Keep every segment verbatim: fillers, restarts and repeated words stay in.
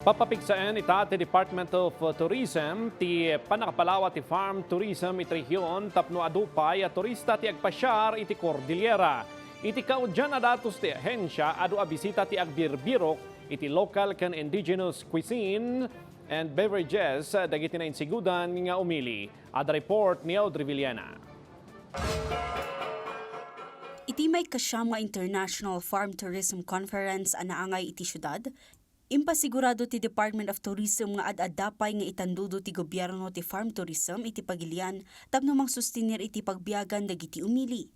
Papapigsaen ita ti Department of Tourism ti pannakapalawa ti farm tourism iti rehiyon tapno adu pay a turista ti agpasiar iti Cordillera. Iti kaudian a datos ti ahensia, adu a bisita ti agbirbirok iti local ken indigenous cuisine and beverages dagiti nainsigodan nga umili. Adda report ni Audrey Villena. Iti maikasiam nga International Farm Tourism Conference a naangay iti siudad, impasigurado ti Department of Tourism nga ad-adda pay nga itandudo ti gobierno ti farm tourism iti pagilian tapno mangsustenir iti pagbiagan dagiti umili.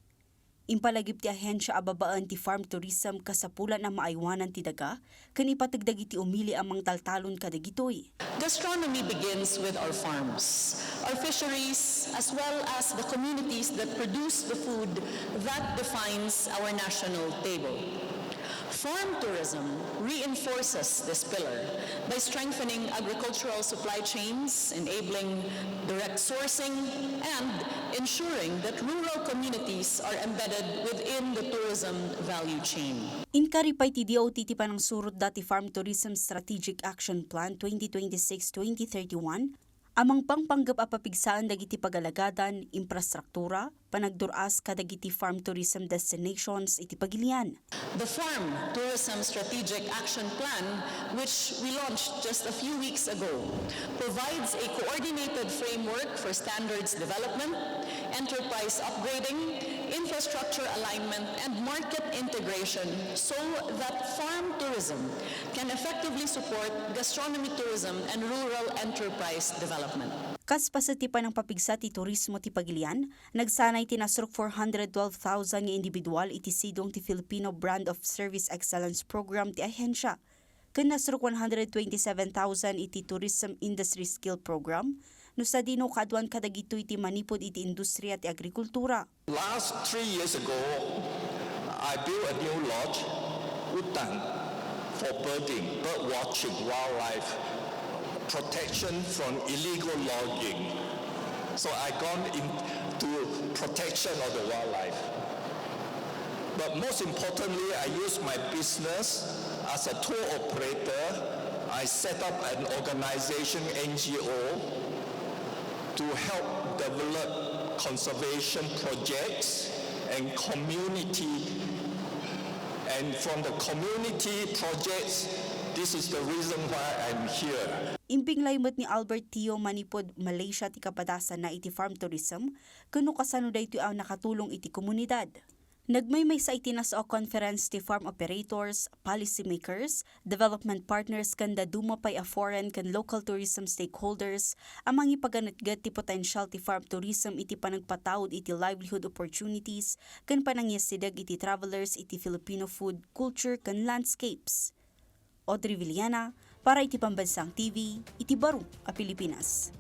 Impalagip ti ahensia a babaen ti farm tourism kasapulan a maaywanan ti daga ken ipateg dagiti umili a mangtaltalon kadagitoy. Gastronomy begins with our farms, our fisheries, as well as the communities that produce the food that defines our national table. Farm tourism reinforces this pillar by strengthening agricultural supply chains, enabling direct sourcing, and ensuring that rural communities are embedded within the tourism value chain. Inkari pay ti D O T ti panangsurotda ti Farm Tourism Strategic Action Plan twenty twenty-six twenty thirty-one a mangpangpanggep a papigsaen dagiti pagalagadan, infrastruktura, panagdur-as kadagiti farm tourism destinations iti pagilian. The Farm Tourism Strategic Action Plan, which we launched just a few weeks ago, provides a coordinated framework for standards development, enterprise upgrading, infrastructure alignment, and market integration so that farm tourism can effectively support gastronomy tourism and rural enterprise development. Kas paset ti panangpapigsa ti turismo ti pagilian, nagsanay ti nasruk four hundred twelve thousand nga individual iti sidong ti Filipino Brand of Service Excellence Program ti ahensia, ken nasruk one hundred twenty-seven thousand iti Tourism Industry Skill Program, no sadino kaaduan kadagitoy ti manipud iti industria ti agrikultura. Last three years ago, I built a new lodge, Utang, for birding, bird watching, wildlife protection from illegal logging. So I gone into protection of the wildlife. But most importantly, I use my business as a tour operator. I set up an organization, N G O, to help develop conservation projects and community. And from the community projects, this is the reason why I'm here. Imbinglay met ni Albert Tio manipud Malaysia ti kapadasanna iti farm tourism, ken no kasano daytoy a nakatulong iti komunidad. Nagmaymaysa iti nasao a conference ti farm operators, policymakers, development partners ken dadduma pay a foreign ken local tourism stakeholders a mangipaganetget ti potensial ti farm tourism iti panagpataud iti livelihood opportunities ken panangiyasideg iti travelers iti Filipino food, culture ken landscapes. Audrey Villena para iti Pambansang T V iti baro a Pilipinas.